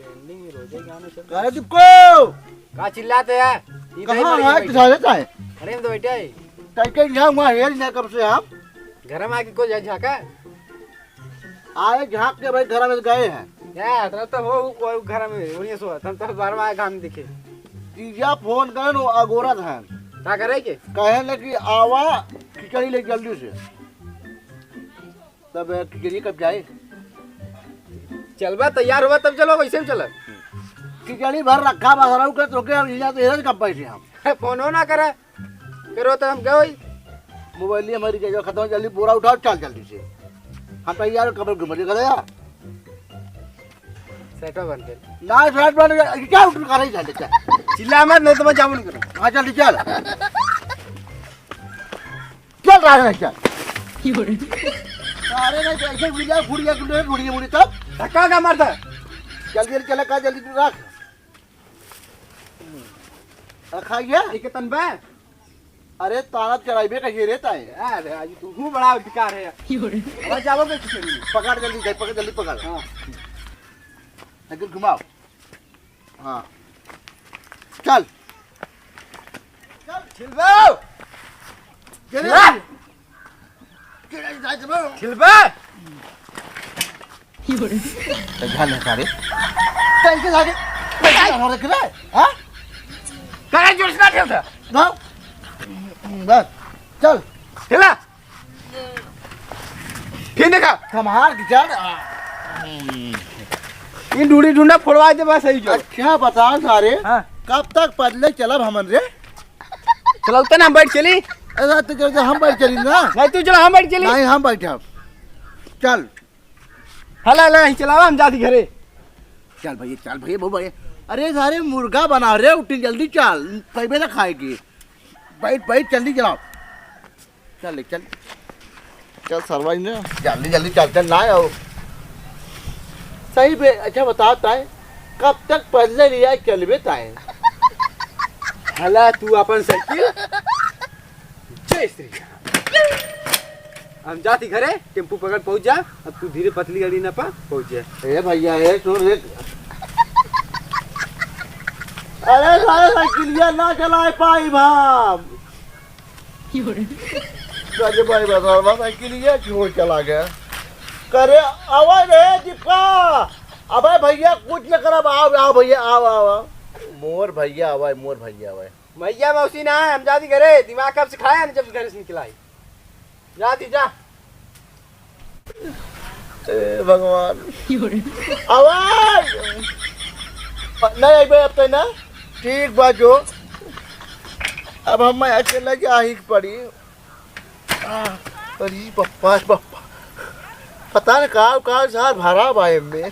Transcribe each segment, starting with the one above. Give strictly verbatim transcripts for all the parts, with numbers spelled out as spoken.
ट्रेंडिंग में रोजे गाना चल रहा है। अरे दीपको! का चिल्लाते है? ई कहाँ भाई है? बैठे। किधर रहता है? अरे, हम तो बैठे हैं। कहीं, कहीं यहाँ वहाँ है नहीं कब से हम। घर में आके कोई झांका? आए झांक के भाई घर में गए हैं। क्या? तो, तो वो, वो घर में, उन्हीं सो, हम तो बार बार घाम दिखे। जीजा फोन करे, वो अगोरत हैं। का करे के? कहे न कि आवा, खिचड़ी ले जल्दी से। तब खिचड़ी कब जाए? चलबा, तैयार होबा तब चलो, वैसे भी चलब। खिचड़ी भर रखा बा, सरऊ के तोके हम यहाँ तो इधर कब बैठे हम? फोनो ना करे, करो तो हम गए। मोबाइल हमारी जगह खत्म, जल्दी बोरा उठाओ, चल जल्दी से। हम तैयार हो, कमर घुमा ले, करे यार। सेटो बन के। ना, सेट बन के, क्या उठ कर रही जाने क्या? चिल्ला मत, नहीं तो मैं जामुन करूँ। हाँ, जल्दी चल। चल रहा है क्या? अरे नहीं, ऐसे मिला, गुड़िया, गुड़िया, गुड़िया, गुड़िया, तब? धक्का का मारता? जल्दी, जल्दी चला, का जल्दी तू रख। रखा गया? ये कितन बा? अरे, तारा चढ़ाई बे कहिए रे ताए। अरे, आज तू हूँ बड़ा बेकार है। अरे, जाओ बे किसे भी। पकड़ जल्दी, जाए, पकड़, जल्दी पकड़। हाँ। लेकिन घुमाओ। हाँ। चल। चल। छिलबो। चल। छिलबो। तो ध्यान है सारे। कैसे जाके? कैसे हमारे किला है? हाँ? कहाँ जोर से ना ठेलता? ना। बस। चल। ठेला। फिर देखा। कमाल की चल। इन डूड़ी डूंडा फोड़वा दे बस, सही जो। अच्छा बताओ सारे, हाँ। कब तक पदले चलब हमन रे? चलौते ना हम बैठ चली। ऐसा तो चलते हम बैठ चली ना। नहीं, तू चला, हम बैठ चली। नहीं, हम बैठब। चल। हला, हला, ही चलावा, हम जाती घरे। चल भैया, चल भैया, बहुत भैया। अरे सारे मुर्गा बना रे, उठी जल्दी चल, पैबे ना खाए के। बैठ, बैठ, जल्दी चलाओ। चल, चल। चल, सरवाई ने। जल्दी, जल्दी चल, चल, ना आओ। सही बे, अच्छा बता ताए, कब तक पैदल लिया चलबे ताए? हला तू अपन साइकिल। जय श्री राम। हम जाती घरे, टेम्पू पकड़ पहुंच जा, अब तू धीरे पतली गाड़ी ना पा पहुंच जा। ए भैया, ए सुन रे। अरे सारे साइकिलिया ना चलाए पाई बाप। अरे भाई बता, बता, साइकिलिया छोड़ चला गया। करे, आवा रे दीपका। अबे भैया, कुछ न करब, आओ, आओ भैया, आओ, आओ, आओ। मोर भैया आवा, मोर भैया आवा। भैया मौसी ना है, हम जाती घरे, दिमाग कब से खाया नहीं जब से घरे से निकला है। जाती जा। ए भगवान। आवाज। नहीं, एक बार अब तो ना। ठीक बा जो। अब हम अकेला जाही के पड़ी। आ, अरे बप्पा, बप्पा। पता न का, का सार भरा बा एमे।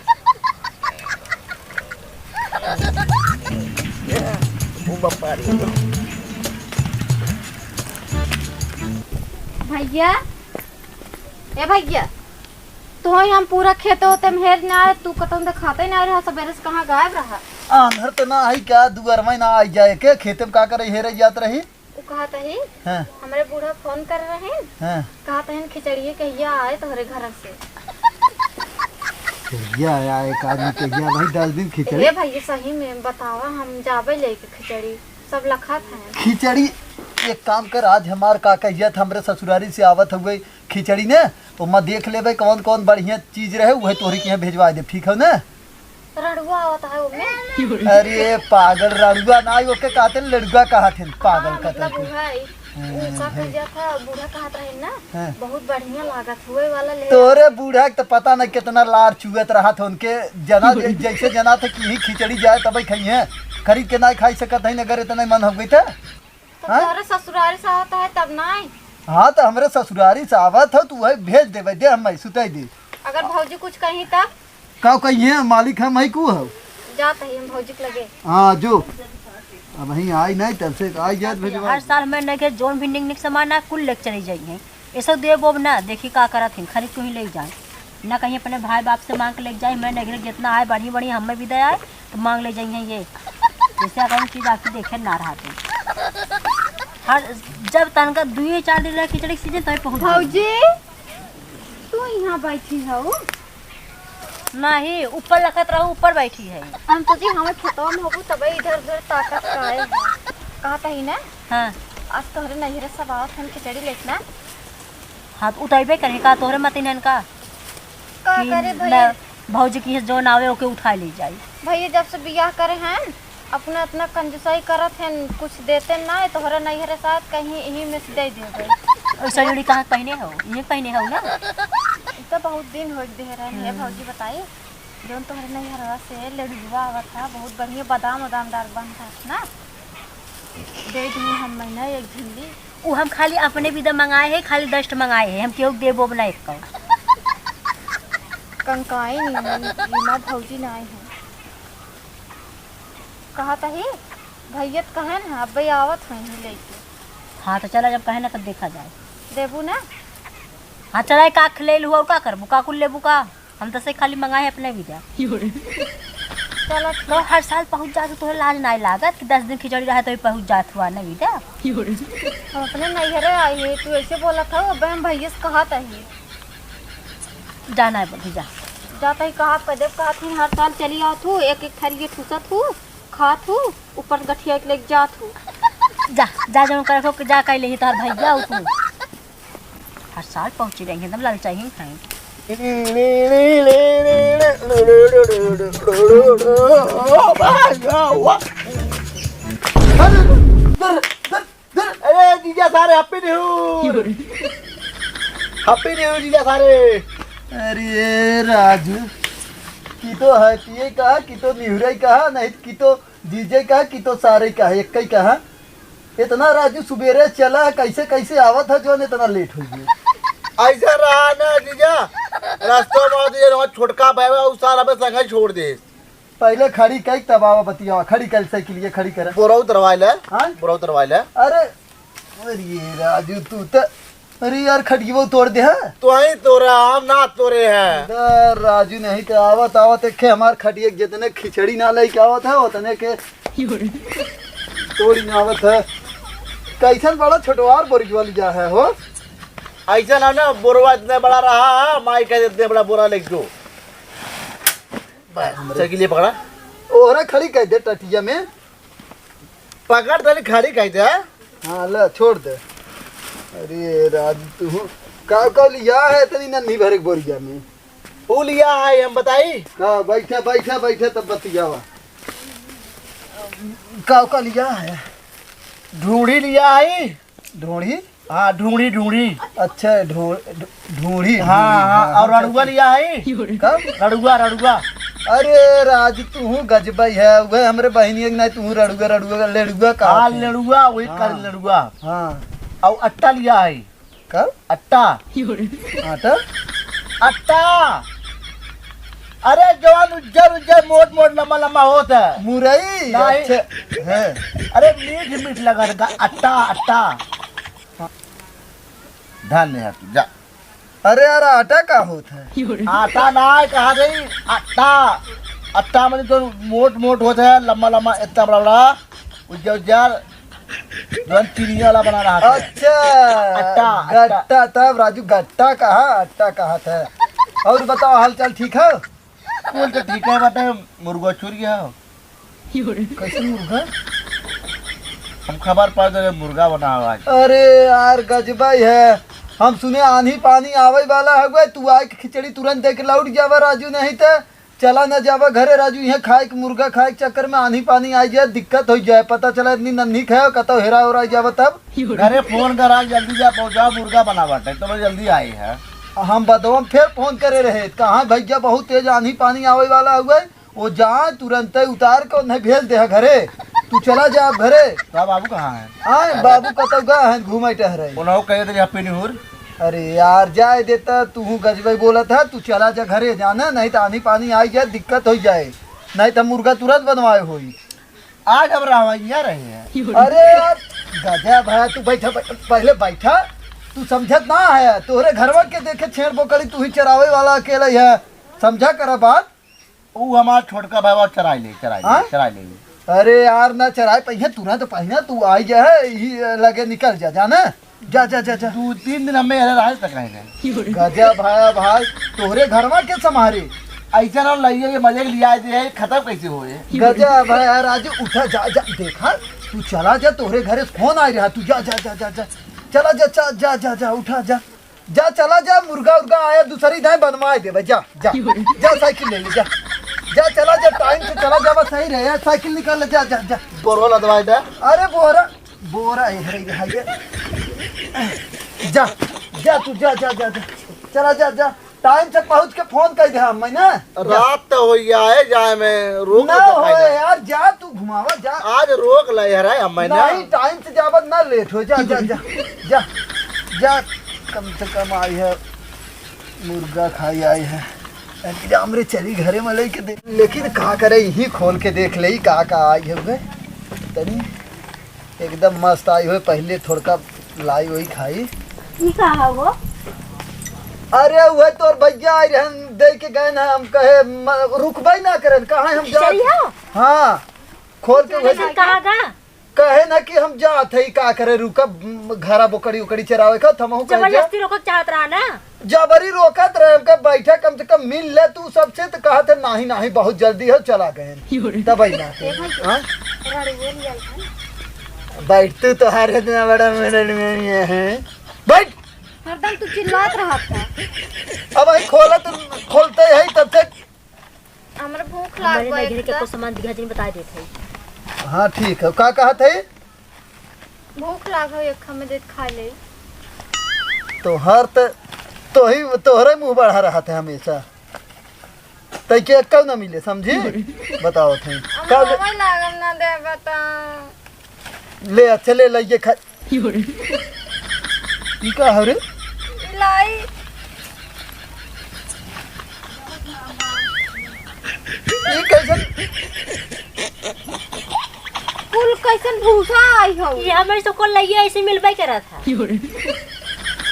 ओ बप्पा रे। भैया, ए भैया, तोहई हम पूरा खेते होते में हेर ना आए, तू कतन देखाते ना रहा, सबेरे से कहाँ गायब रहा? आन्हर त ना आई का, दुआर में ना आई जाए के, खेते में का करे हेरे जात रही? उ कहत रही, हाँ। हमरे बूढ़ा फोन कर रहे हैं, हाँ। कहत हैं खिचड़िए कहिया आए तोहरे घर से। कहिया आए एक आदमी, कहिया भाई दस दिन खिचड़ी? ए भाई, सही में बतावा, हम जाबे लेके खिचड़ी, सब लखत हैं। खिचड़ी, एक काम कर, आज हमार का कहिया था, हमरे ससुरारी से आवत हुए खिचड़ी ने, तो मैं देख लेबे कौन कौन बढ़िया चीज रहे, वही तोहरे के यहाँ भेजवा दे, ठीक है ना? रड़ुआ आवत है ओमे। अरे पागल, रड़ुआ ना, ओके कहते हैं, लड़ुआ कहत हैं, पागल हाँ, कहते मतलब हैं। उ है, हाँ, उ का है। कह जात है, बूढ़ा कहत रहे ना, हाँ। बहुत बढ़िया लागत हुए वाला ले तोरे बूढ़ा के तो पता नहीं कितना लार चुअत रहा था उनके, जना जै-, जैसे जना था कि ही खिचड़ी जाए तब खाई है, खरीद के ना खाई सकत है, अगर इतना मन हो गई था। तो हाँ? तोरे ससुरारी से आवत है तब ना आई। हाँ, तो हमरे ससुरारी से आवत हो, तू वही भेज देबे, दे हम सुताई दे। अगर भौजी कुछ कही तब? का कहिए, मालिक हम ही कू हो। जात है हम भौजी के लगे। हाँ, जो। अब वहीं आई नहीं, तब से आई जात भेजवा। हर साल मैं नहीं के जोन भी निक निक सामान ना कुल लेके चली जाई हैं। ऐसे देव बोब ना, देखी का करत हैं, खरीद तू ही ले जाए। ना कहीं अपने भाई बाप से मांग के लेके जाए, मैं नहीं जितना आए बढ़िया बढ़िया हमें भी दे आए, तो मांग ले जाइए ये। जैसे अपन चीज आके देखे ना रहा थे। हर जब तनका दुई चार दिन रहे खिचड़ी के सीजन, तभी पहुंच जाए। भौजी, तू यहाँ बैठी हो? नहीं, ऊपर लखत रहू, ऊपर बैठी है। हम तो जी, हमें खेतवा में होबू, तबे इधर उधर ताकत का आए हैं। कहत ही ना? हाँ। आज तोहरे नैहरे सब आवत हन खिचड़ी लेत ना। हाँ, तो उतरबे करे का, तोहरे मतिन हन का? का कि करे भैया? ना, भौजी की जो ना आवे, ओके उठा ले जाई। भैया जब से बियाह करे हैं, अपना इतना कंजूसाई करत हैं, कुछ देते ना, तोहरे नैहरे साथ कहीं यही में से दे देबे। ऐसा जोड़ी कहाँ पहने हो? ये पहने हो ना? ई तो बहुत दिन हो गए रहन है, हम्म। भौजी बताई, जौन तोहरे नैहरवा से लडुआ आवत था, बहुत बढ़िया बादाम उदाम डाल बनता ना, दे दी हम महीना एक झिल्ली। उ हम खाली अपने बिदा मंगाए है, खाली दस ठो मंगाए है, हम केहू के देबो ना एक। कंकाई नहीं, ये माँ भौजी ना आए हैं। कहा तही, भैया तो कहे ना, अब्बे आवत हैं ही लेके। हाँ, तो चला, जब कहे ना, तब देखा जाए। देबू ना? हाँ, चला, एक आँख ले लू, और का करबू, का कुल लेबू का? हम तो से खाली मंगाए अपने बिदा। चला, तो हर साल पहुँच जात, तोहे लाज नाई लागत कि दस दिन खिचड़ी रहे तो ही पहुँच जात हुआ ना बिदा? हम अपने नैहरे आई है, तू ऐसे बोलत हो, अबे हम भैया से कहत ही। जाना है बोली, जा। जाता ही कहा, कदे कहा थी, हर साल चली आओ तू, एक एक थाली ये ठूसत हूँ, खात हूँ, ऊपर गठिया के लेके जात हूँ। जा, जा, जौन करे हो, जा, कह ले ही तोहर भैया हो तू। हर साल पहुँची रही है, एकदम ललचाई ही खाई। अरे जीजा सारे, हैप्पी न्यू ईयर। हैप्पी न्यू ईयर जीजा सारे। अरे राजू, की तो है पिए कहा, की तो निहुराई कहा, नहीं की तो जीजे कहा, की तो सारे कहा, एक ही कहा। इतना राजू सुबेरे चला है, कैसे कैसे आवत है, जौन इतना लेट हो गया। ऐसा रहा ना जीजा, रास्ता में आवत है, छोटका भाई, उ सारा में संगे छोड़ दे। पहले खड़ी कई, तब आवा बतियावा। खड़ी कर, साइकिलिया खड़ी कर। बोरा उतरवा ले। हाँ? बोरा उतरवा ले। अरे, अरे राजू, तू तो, अरे यार, खटिया तोड़ दे है। तो ही तोरा, हम ना तोरे हैं। अरे राजू, नहीं तो आवत आवत एक हमार खटिया के जितने खिचड़ी ना लेके आवत है, उतने के तोड़ी ना आवत है। कैसन बड़ा छोटवार बोरिया लिया है हो? ऐसा ना ना, बोरवा इतने बड़ा रहा, माई का इतने बड़ा बोरा लेके जो। बस, साइकिल ये पकड़ा। ओहरा खड़ी कर दे टटिया में। पकड़ तनी खड़ी कर दे। हाँ, ले, छोड़ दे। अरे राज, तू का, का लिया है इतनी नन्ही भरे के बोरिया में? वो लिया है, हम बताई? का, बैठा, बैठा, बैठा, तब बतियावा। का, का लिया है? ढूंढी लिया है। ढूंढी? हाँ, ढूंढी, ढूंढी। अच्छा, ढू-, ढू-, ढूंढी, हाँ, ढूंढी, हाँ, हाँ, और हाँ, रड़ुआ अच्छा। लिया है? का? रड़ुआ, रड़ुआ। अरे राज, तू गजबई है, वह हमरे बहिनी एक ना, तू रड़ुआ, रड़ुआ, लेड़ुआ का हाँ, होते हैं? लेड़ुआ, वही हाँ। कर लेड़ुआ। हाँ। और अट्टा लिया है? का? अट्टा। आटा? अट्टा। अरे जवान उज्जर उज्जर मोट मोट लंबा लंबा होत है। मुरई? नहीं। अच्छा, है। अरे मीठ मीठ लगत का अट्टा, अट्टा। धन्य है तू, जा। अरे यार, आटा का होत है? आटा ना है, कहा रही, अट्टा। अट्टा मतलब जो मोट मोट होत है, लंबा लंबा, इतना बड़ा बड़ा, उज्जर उज्जर, जौन चीनी वाला बना रहा था। अच्छा, अट्टा, अट्टा। गट्टा, तब राजू गट्टा कहा, अट्टा कहा था। और बताओ, हाल चाल ठीक है? कुल तो ठीक है, बाटे मुर्गा चुर गया हो। कैसे मुर्गा? हम खबर पा दे मुर्गा बना हुआ है। अरे यार, गजबई है। हम सुने आन्ही पानी आवे वाला हवे, तू आए के खिचड़ी तुरंत दे के लौट जावा राजू, नहीं तो चला न जावा घरे राजू, यहाँ खाए के, मुर्गा खाए के चक्कर में आन्ही पानी आ जाए, दिक्कत हो जाए, पता चला इतनी नन्ही खाए, कतौ हेरा ओरा जावा तब। घरे फोन करा, जल्दी जा पहुँचा, मुर्गा बना बाटे, तो मैं जल्दी आई है। हम बदवा में फिर फोन करे रहे, कहाँ भैया बहुत तेज आन्ही पानी आवे वाला हुए, वो जा तुरंत उतार के उन्हें भेज दे घरे, तू चला जा अब घरे। तो बाबू कहाँ है? आए, बाबू कतौ गए हैं घूमे टहरे। उन्हों कहे थे हैप्पी न्यू ईयर। अरे यार, जाए देता, तू हूँ गजबई बोलत है, तू चला जा घरे जाना, नहीं तो आनी पानी आई जाए, दिक्कत हो जाए, नहीं तो मुर्गा तुरंत बनवाए होई। आज हम रहवैया रहे हैं। अरे यार, गजब है, तू बैठा, बैठा, पहले बैठा, तू समझत ना है, तोहरे घरवा के देखे छेड़ बोकड़ी, तू ही चरावे वाला अकेला है, समझा करा बात। ऊ हमार छोटका भाईवा चराई ले, चराई ले, हाँ? चराई ले। अरे यार, ना चराए पहिया, तू ना तो पहिया, तू आई जा है, यही लगे निकल जा, जाना? जा, जा, जा, जा। दू तीन दिन हमें यहाँ रहे तक है ना। गजब है भाई, तोहरे घरवा के संभारे? ऐसा ना लइए, ये मजे के लिए आए थे, ये खत्म कैसे होए? गजब है यार, राजू उठा, जा, जा, देखा, तू चला जा, तोहरे घरे से फोन आइ रहा, तू जा, जा, जा, जा, जा, चला जा, जा, जा, जा, जा, उठा, जा, जा, चला जा, मुर्गा उर्गा आया, दूसरी दाएं बनवाए देबे, जा, जा, जा, साइकिल ले ले, जा, जा, चला जा, टाइम से चला जाबा, सही रहे यार, साइकिल निकाल ले, जा, जा, जा। बोरो लदवाए दे। अरे बोरा, बोरा है, है, है, है। जा, जा, तू जा, जा, जा, जा, चला जा, जा। टाइम से पहुँच के फोन कर दे हम, मैं ना। रात तो हो गया है, जाए में रोक ना तो हो खाए जा। यार, जा तू घुमावा, जा। आज रोक ले यार, हम मैं ना। नहीं, टाइम से जावत ना, लेट हो, जा, जा, जा, जा, जा। कम से कम आई है, मुर्गा खाई आई है। राम रे, चली घरे में लेके दे। लेकिन का करे, यही खोल के देख ले, का का आई है बे। तनी एकदम मस्त आई हुए, पहले थोड़का लाई वही खाई। ई का है वो? अरे, वह तोर भैया आई रहन, दे के गए ना, हम कहे, म-, रुकबे ना करन, कहाँ हम जात? चलिया? हाँ, खोल के वही कहाँ गा? कहे ना कि हम जात है, का करे, रुका, म, घरा बोकड़ी उकड़ी चरावे का, थमहू कहे जा। जबरदस्ती रोको चाहत रहा ना? जबरी रोकत रहे, हमके बैठे, कम से कम मिल ले तू सबसे, तो कहत है, "नाही, नाही, बहुत जल्दी हो, चला गए।" तब ही ना के, हाँ? बैठ तू, तोहार इतना बड़ा मेरे में है। बैठ। हरदम तू चिल्लात रहत है। अब वही खोलत, खोलते ही तब तक हमरा भूख लाग हमारे बा नैहर के एकदम। कुछ सामान दिया जिन बता देत है। हाँ, ठीक है। का कहत है? भूख लाग हो, एक हमें देत खा ले। तोहर त, तोही, तोहरे मुँह बढ़ा रहत है हमेशा। तै के एक्कौ ना मिले, समझी? बताओ थे। अब का ले- हमें लागल ना दे बता। ले, अच्छा ले, लइके खा। ई का हरे? लाई। ई कैसन? कुल कैसन भूसा आई हो? ये हमारे से कुल लइया ऐसे मिलबे करत है।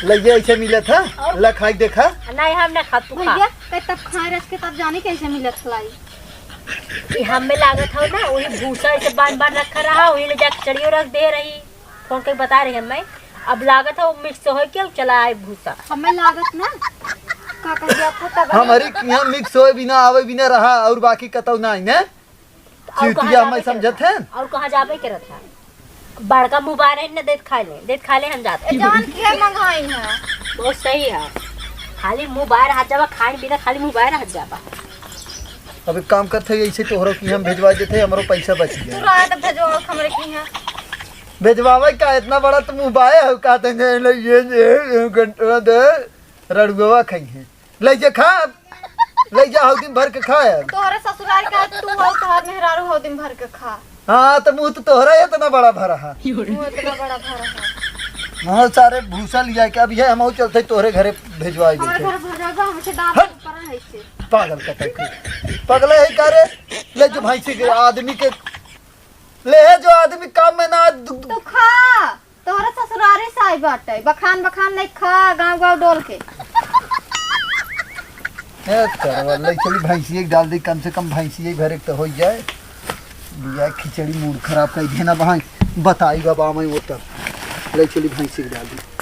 लइया ऐसे मिलत है? और? ला खाई देखा। नहीं, हम ना खाब, तू खा। भैया, कई तब खाए रच के तब जाने कैसे मिलत लाई। ई हमें लागत हो ना, वही भूसा ऐसे बांध बांध रखा रहा, वही ले जाके चढ़ियो रख दे रही। फोन करके बता रही हमें। अब लागत है वो मिक्स होइके चला आए भूसा। हमें लागत ना, का कहिए आपको तब हमारी यहाँ मिक्स होए बिना, आवे बिना रहा और बाकी कतौ ना आई ने। और कहाँ चूतिया जाबे हमें करत समझत है? है? और कहाँ जाबे करत है? बड़का मोबाइल है ना, देत खा ले, देत खा ले, हम जाते ए, हैं। जान के मंगाई है। बहुत सही है, खाली मोबाइल हाथ जाबा, खाए बिना खाली मोबाइल हाथ जाबा। अब एक काम करते हैं, ऐसे तोहरो की हम भेजवा देते हैं, हमरो पैसा बच तू गया। रात भेजवा हमरे की है। भेजवावे का, इतना बड़ा तुम उबाए हो, का तंगे ले ये, ये, ये घंटवा दे, रड़ुआ खाई है। ले जा खा, ले जा, हौ दिन भर के खा अब। तोहरे ससुराल का तू हो, तोहर मेहरारू हौ दिन भर के खा। हाँ, तो मुँह तो तोहरा इतना बड़ा भरा है। मुँह इतना बड़ा भरा है। बहुत सारे भूसा लिया के अब ये हम चलते तोहरे घरे भेजवाई हमारे देते। घर भर जाएगा, हमसे दाम हट। ऊपर है इससे। पागल का तक। पगले है का रे? ले जो भैंसी के आदमी के, ले है जो आदमी काम में ना दु-, दु-, तू खा। तोहरा ससुरारी से आई बाटे, बखान बखान नहीं खा, गाँव गाँव डोल के। ए, करवा, ले चली भैंसिया के डाल दी, कम से कम भैंसिया भरे के तो हो जाए। बिया खिचड़ी मूड खराब कर देना भाई, बताई बाबा मैं वो तब। ले चली भैंसिया के डाल दी।